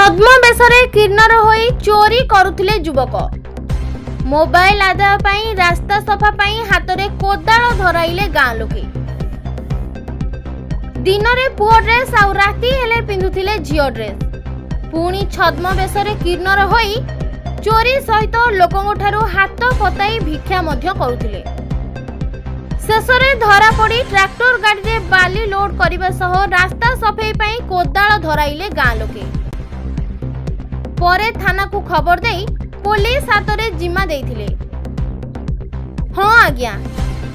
ଛଦ୍ମବେଶରେ କିନ୍ନର ହୋଇ ଚୋରି କରୁଥିଲେ ଯୁବକ। ମୋବାଇଲ ଆଦାୟ ପାଇଁ ରାସ୍ତା ସଫା ପାଇଁ ହାତରେ କୋଦାଳ ଧରାଇଲେ ଗାଁ ଲୋକେ। ଦିନରେ ପୁଅ ଡ୍ରେସ୍ ଆଉ ରାତି ହେଲେ ପିନ୍ଧୁଥିଲେ ଝିଅ ଡ୍ରେସ୍। ପୁଣି ଛଦ୍ମବେଶରେ କିନ୍ନର ହୋଇ ଚୋରି ସହିତ ଲୋକଙ୍କଠାରୁ ହାତ ପତାଇ ଭିକ୍ଷା ମଧ୍ୟ କରୁଥିଲେ। ଶେଷରେ ଧରାପଡ଼ି ଟ୍ରାକ୍ଟର ଗାଡ଼ିରେ ବାଲି ଲୋଡ୍ କରିବା ସହ ରାସ୍ତା ସଫେଇ ପାଇଁ କୋଦାଳ ଧରାଇଲେ ଗାଁ ଲୋକେ। ପରେ ଥାନାକୁ ଖବର ଦେଇ ପୋଲିସ ହାତରେ ଜିମା ଦେଇଥିଲେ। ହଁ ଆଜ୍ଞା,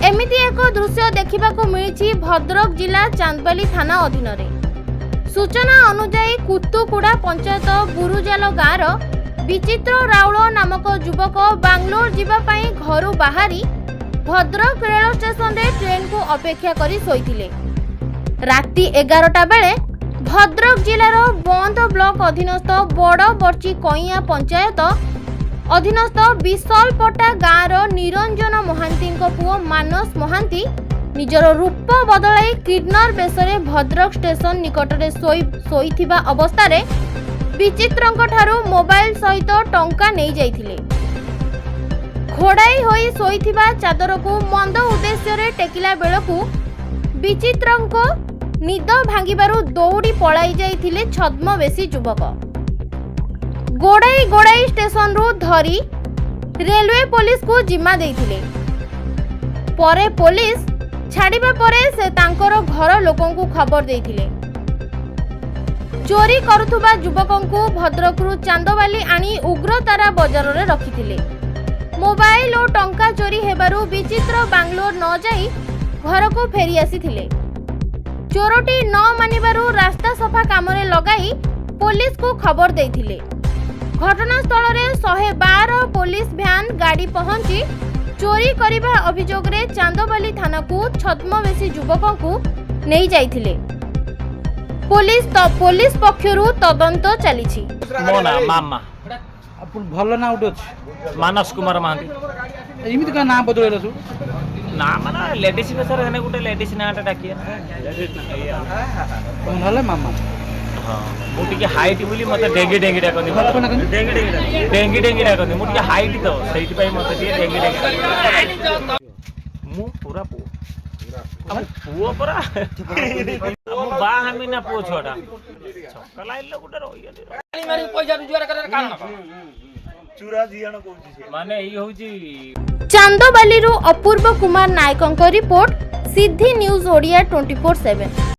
ଏମିତି ଏକ ଦୃଶ୍ୟ ଦେଖିବାକୁ ମିଳିଛି ଭଦ୍ରକ ଜିଲ୍ଲା ଚାନ୍ଦବାଲି ଥାନା ଅଧୀନରେ। ସୂଚନା ଅନୁଯାୟୀ, କୁତୁକୁଡ଼ା ପଞ୍ଚାୟତ ବୁରୁଜାଲ ଗାଁର ବିଚିତ୍ର ରାଉଳ ନାମକ ଯୁବକ ବାଙ୍ଗଲୋର ଯିବା ପାଇଁ ଘରୁ ବାହାରି ଭଦ୍ରକ ରେଳ ଷ୍ଟେସନରେ ଟ୍ରେନକୁ ଅପେକ୍ଷା କରି ଶୋଇଥିଲେ। ରାତି 11ଟା ବେଳେ ଭଦ୍ରକ ଜିଲ୍ଲାର ବନ୍ଦ ବ୍ଲକ ଅଧୀନସ୍ଥ ବଡ଼ ବର୍ଚି କଇଁଆ ପଞ୍ଚାୟତ ଅଧୀନସ୍ଥ ବିଶଲପଟା ଗାଁର ନିରଞ୍ଜନ ମହାନ୍ତିଙ୍କ ପୁଅ ମାନସ ମହାନ୍ତି ନିଜର ରୂପ ବଦଳାଇ କିନ୍ନର ବେଶରେ ଭଦ୍ରକ ଷ୍ଟେସନ ନିକଟରେ ଶୋଇଥିବା ଅବସ୍ଥାରେ ବିଚିତ୍ରଙ୍କ ଠାରୁ ମୋବାଇଲ ସହିତ ଟଙ୍କା ନେଇଯାଇଥିଲେ। ଘୋଡ଼ାଇ ହୋଇ ଶୋଇଥିବା ଚାଦରକୁ ମନ୍ଦ ଉଦ୍ଦେଶ୍ୟରେ ଟେକିଲା ବେଳକୁ ବିଚିତ୍ରଙ୍କ ନିଦ ଭାଙ୍ଗିବାରୁ ଦୌଡ଼ି ପଳାଇ ଯାଇଥିଲେ ଛଦ୍ମବେଶୀ ଯୁବକ। ଗୋଡ଼ାଇ ଗୋଡ଼ାଇ ଷ୍ଟେସନରୁ ଧରି ରେଲୱେ ପୋଲିସକୁ ଜିମା ଦେଇଥିଲେ। ପରେ ପୋଲିସ ଛାଡ଼ିବା ପରେ ସେ ତାଙ୍କର ଘର ଲୋକଙ୍କୁ ଖବର ଦେଇଥିଲେ। ଚୋରି କରୁଥିବା ଯୁବକଙ୍କୁ ଭଦ୍ରକରୁ ଚାନ୍ଦବାଲି ଆଣି ଉଗ୍ରତାରା ବଜାରରେ ରଖିଥିଲେ। ମୋବାଇଲ ଓ ଟଙ୍କା ଚୋରି ହେବାରୁ ବିଚିତ୍ର ବାଙ୍ଗଲୋର ନ ଯାଇ ଘରକୁ ଫେରି ଆସିଥିଲେ। ଚୋରଟି ନ ମାନିବାରୁ ରାସ୍ତା ସଫା କାମରେ ଲଗାଇ ପୋଲିସକୁ ଖବର ଦେଇଥିଲେ। ଘଟଣାସ୍ଥଳରେ 112 ପୋଲିସ ଭ୍ୟାନ୍ ଗାଡ଼ି ପହଞ୍ଚି ଚୋରି କରିବା ଅଭିଯୋଗରେ ଚାନ୍ଦବାଲି ଥାନାକୁ ଛଦ୍ମବେଶୀ ଯୁବକଙ୍କୁ ନେଇଯାଇଥିଲେ। ପୋଲିସ ପକ୍ଷରୁ ତଦନ୍ତ ଚାଲିଛି। ମୋ ନାଁ ମାମା। ଆପଣ ଭଲ ନାଁ ଗୋଟେ ଅଛି? ମାନସ କୁମାର ମହାନ୍ତି। ଏମିତି କାଁ ନାଁ ବଦଳେଇଲା ସବୁ? ନା, ମାନେ ଲେଡିସ୍ ବେଶରେ ହେଲେ ଗୋଟେ ଲେଡିସ୍ ନାଁଟା ଡାକିବା। ତମ ହେଲେ ମାମା? ହଁ, ମୁଁ ଟିକେ ହାଇଟ୍ ବୋଲି ମତେ ଡେଙ୍ଗି ଡେଙ୍ଗି ଡାକନ୍ତି। କଣ ଡାକନ୍ତି? ଡେଙ୍ଗି ଡେଙ୍ଗି ଡାକନ୍ତି। ମୁଁ ଟିକେ ହାଇଟ୍ ତ, ସେଇଥିପାଇଁ ମତେ ଟିକେ ଡେଙ୍ଗି ଡେଙ୍ଗି ଡାକନ୍ତି। ମୁଁ ପୁରା ପୁଅ। ଆଉ ମୁଁ ପୁଅ ପରା। ଆଉ ମୁଁ ବାହା ହେମି ନା ପୁଅ ଛୁଆଟା ଛକ ଲାଇନରେ ଗୋଟେ ରହିଗଲି। ପଇସା ରୋଜଗାର କରିବାର କାରଣ କଣ? ମାନେ ଏଇ ହଉଛି। ଚାନ୍ଦବାଲିରୁ ଅପୂର୍ବ କୁମାର ନାୟକଙ୍କ ରିପୋର୍ଟ, ସିଦ୍ଧି ନ୍ୟୁଜ୍ ଓଡ଼ିଆ 24/7।